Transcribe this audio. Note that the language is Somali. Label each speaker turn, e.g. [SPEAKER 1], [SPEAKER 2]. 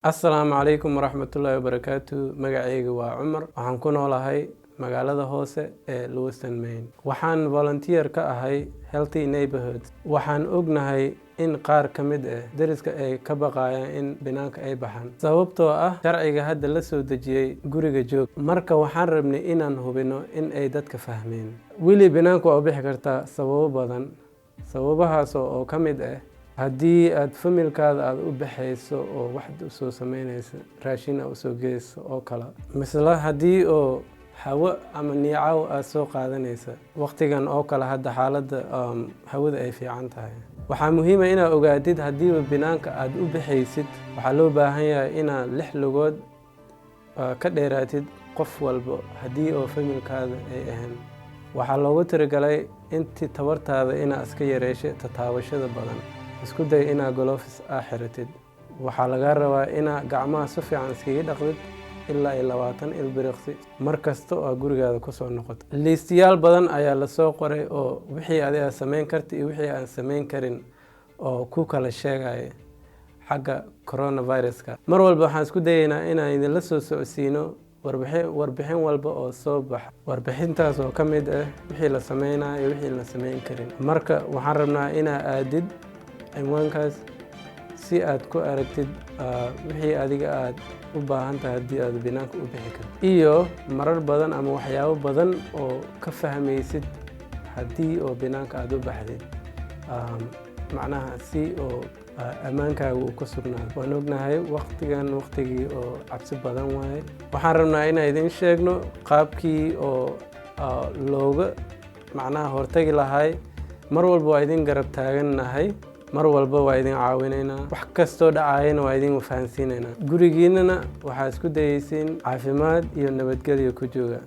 [SPEAKER 1] Asalaamu calaykum waraxmatullaahi wabarakaatu. Magacayga waa Cumar. Waxaan ku noolahay magaalada hoose ee Lewiston, Maine. Waxaan volunteer ka ahay Healthy Neighborhoods. Waxaan ognahay in qaar ka mid ah deriska ay ka baqayaan in banaanka ay baxaan, sababtoo ah sharciga hadda la soo dejiyey, guriga joog. Marka waxaan rabnay inaan hubino in ay dadka fahmeen weli banaanka waa u bixi kartaa sababo badan, sababahaas oo ka mid ah haddii aad familkaada aada u baxayso oo wax usoo sameynayso, raashin aad usoo geyso oo kale, misla haddii oo hawo ama niicaw aad soo qaadanaysa waqtigan oo kale. Hadda xaaladda hawada ay fiican tahay. Waxaa muhiima inaad ogaatid haddiiba banaanka aad u baxaysid, waxaa loo baahan yahay inaad 6 lugood ka dheeraatid qof walbo haddii oo familkaada ay ahayn. Waxaa loogu talagalay intii tabartaada inaad iska yareesho tataabashada badan. Isku day inaad gloves aa xiratid. Waxaa lagaa rabaa inaad gacmaha si fiican iskaga dhaqdid ilaa iyo 20 ilbiriqsi mar kasta oo aad gurigaada kusoo noqoto. Liistiyaal badan ayaa lasoo qoray oo wixii adiga samayn karta iyo wixii aan samayn karin oo ku kala sheegaya xagga coronaviruska. Mar walba waxaan isku dayeynaa inaan idinla soo socodsiino warbixin walba oo soo baxa, warbixintaas oo ka mid ah wixii la sameynayo iyo wixii la sameyn karin. Marka waxaan rabnaa inaa aadid cinwaankaas si aad ku aragtid wixii adiga aad u baahan tahay haddii aad banaanka u bixi karto, iyo marar badan ama waxyaabo badan oo ka fahmaysid haddii oo banaanka aad u baxdid, macnaha si oo ammaankaaga uu ku sugnaado. Waan ognahay waqtigan waqtigii oo cabsi badan waaye. Waxaan rabnaa inaan idin sheegno qaabkii oo looga macnaha hortagi lahay. Mar walba waa idin garab taagannahay, mar walba waa idin caawinaynaa, wax kastoo dhacayana waa idin fahansiinaynaa. Gurigiinana waxaa isku dayeysiin caafimaad iyo nabadgelyo ku jooga.